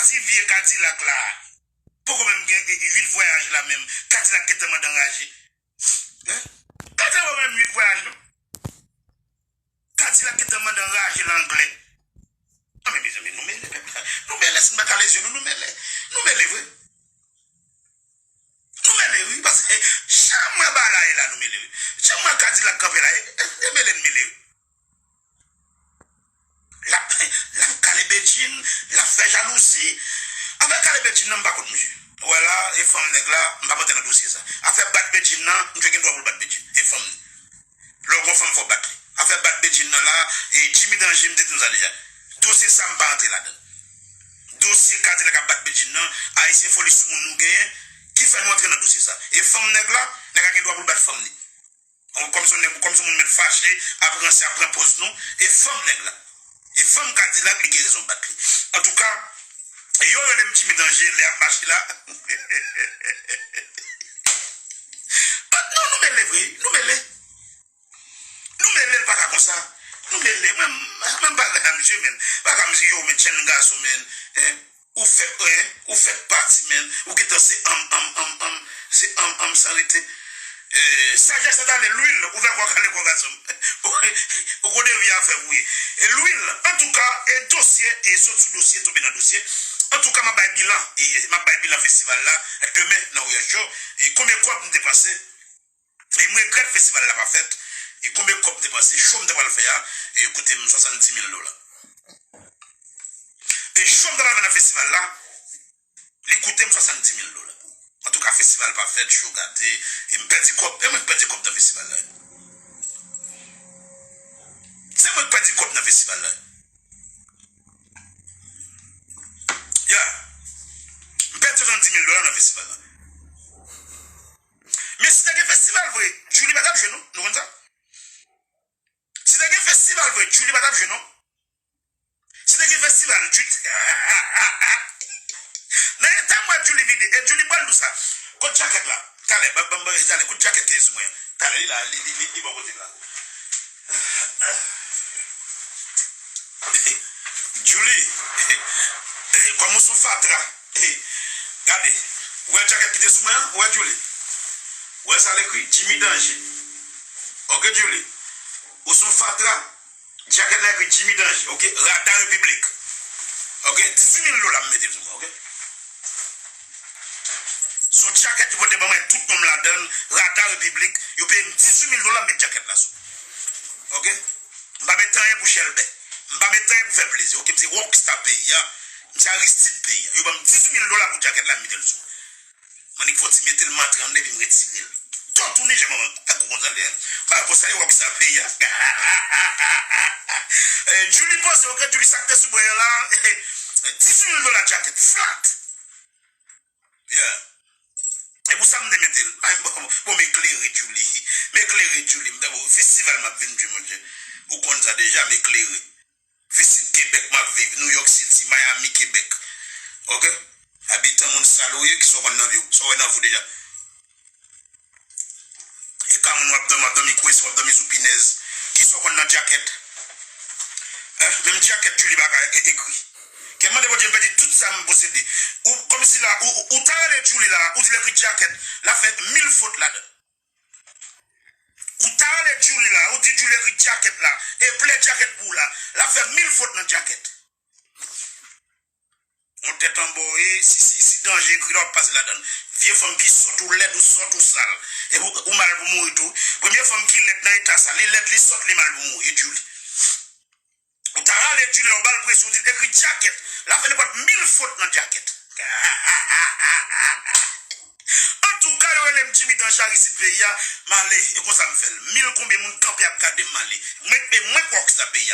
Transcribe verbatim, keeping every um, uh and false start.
ti vye Kadilak la. Poko menm gen uit vwayaj la menm. Kadilak gentan mande anraje. Hein? Kadilak pa menm uit vwayaj non. Kadilak gentan mande anraje nan anglè. Nan men mezanmi, nou mele pèp la. Nou mele, si n pa kale zye nou, nou mele. Nou mele vre. Nou mele wi, paske jan m wè bagay la nou mele wi. Jan m wè Kadilak kanpe la, e, e, e mele n mele wi. L ap, l ap kale bedjin, l ap fè jalouzi. Afè kale bedjin nan, m pa kont misye. Ou wè la, e fanm nèg la, m p ap antre nan dosye sa. Afè bat bedjin nan, misye gen dwa pou l bat bedjin. E fanm li. Lè w gon fanm fò w bat li. Afè bat bedjin nan la, e Jimmy Danje, m te di nou sa deja. Dosye sa m pa antre ladan. Dosye Kadilak ap bat bedjin nan, Ayisyen foli sou moun nou genyen, ki fè nou antre nan dosye sa. E fanm nèg la, nèg la gen dwa pou l bat fanm li. Kòm se yon nèg, kòm se yon moun mèt fache, ap ranse, ap pran pòz nou, e fanm nèg la. E fanm Kadilak li gen rezon bat li. Antouka, yo rele m Jimmy Danje, lè ap mache la. Non, nou mele vre, nou mele. Nou mele l pa ka konsa. Nou mele. Mwen, mwen pa rele misye, men. Pa ka misye, yo, men, jenn gason, men. Hein? Ou fèk, hein? Ou fèk pati, men. Ou gentan se anm, anm, anm, anm. Se anm, anm, san rete. Eh, sajès sa t ale, lwil, ou fè kò kale kò gason. Ou konnen vi a fè pou ye. E lwil, antouka, e dosye, e sot sou dosye, tonbe nan dosye. Antouka, m ap bay bilan. E m ap bay bilan festival la, demen, nan Woyè Show. E konbyen kòb m depanse? E m regrèt festival la pa fèt. E konbyen kòb m depanse? Show m te pral fè a, e koute m swasanndimil dola. E show m te pral fè nan festival la, li koute m swasanndimil dola. Antouka, festival pa fèt, show gate, e m pèdi kòb, e mwen k pèdi kòb nan festival la. Se mwen k pèdi kòb nan festival la. Ya. M pèdi swasanndimil dola nan festival la. Men si te gen festival vre, Djouly pa t ap jwe non. Nou konn sa? Si te gen festival vre, Djouly pa t ap jwe non. Si te gen festival, Djouly. Nan eta m wè Djouly vide, e Djouly pral di w sa. Kot djakèt la? Talè, ban, ban, ban, talè, kot djakèt ki sou mwen an? Talè, li la, li, li, li, li bò kote m la. Djouly, eh, kòm ou sou fatra, eh, gade, ou wè djakèt ki te sou mwen an? Ou wè Djouly? Ou wè sa l ekri? Jimmy Danje. Ok, Djouly. Ou sou fatra, djakèt la ekri Jimmy Danje, ok? Rada Repiblik. Ok? Dizuit mil dola m mete l sou mwen, ok? Son djakèt yo pote ban mwen, tout non m ladan l, Rada Repiblik, yo peye m dizuit mil dola m met djakèt la sou. Ok? M pa met anyen pou chèlbè. M pa met anyen pou fè plezi, ok? M se rockstar peyi a, m se Aristide peyi a. Yo ban m dizuit mil dola pou djakèt la, m mete l sou mwen. Mwen annik fè yon ti mete l, m antre anndan epi m retire l. Tout touni jan manman ak ou konn sa l ye. Kòman konsa yo wè sa peyi a? Eh, Djouly poze, ok, Djouly sa k te sou mwen an la. Dizuit mil dola djakèt, flat. Yeah. E pou sa m te mete l. Ay, bon, bon, m eklere Djouly. M eklere Djouly. M ta bon, festival m ap vin jwe, monchè. Ou konn sa deja, m eklere. Visit Québec m ap viv, New York City, Miami, Québec. Ok? Abitan, moun sal ou ye, kisa w konn nan vi w? Sa w wè nan vi w deja? E ka moun w ap dòmi, w ap dòmi kwense, w ap dòmi sou pinèz. Kisa w konn nan djakèt? Eh, menm djakèt Djouly pa ka e-, ekri. Ke mande Bondye m pèdi tout sa m posede. Ou, kòmsi la, ou, ou, ou ta rele Djouly la, ou di l ekri djakèt, l ap fè mil fot ladan. Ou ta rele Djouly la, ou di Djouly ekri djakèt la, e plè djakèt pou w la, l ap fè mil fot nan djakèt. Yon tèt anba w ye, si, si, si danje ekri la, w ap pase ladan l. Vye fanm ki sòt, ou lèd, ou sòt, ou sal. E ou, ou mal pou mouri tou. Premye fanm ki lèd nan eta sa, li lèd, li sòt, li mal pou mouri. E Djouly. Ou ta rale Djouly, ou ba l presyon, ou di l ekri djakèt. L ap fè nenpòt mil fot nan djakèt. Antouka, yo rele m Jimmy Danje, Aristide peyi a, m ale, e konsa m fè l. Mil konbyen moun kanpe ap gade m, m ale. Mwen, e mwen k rockstar peyi a.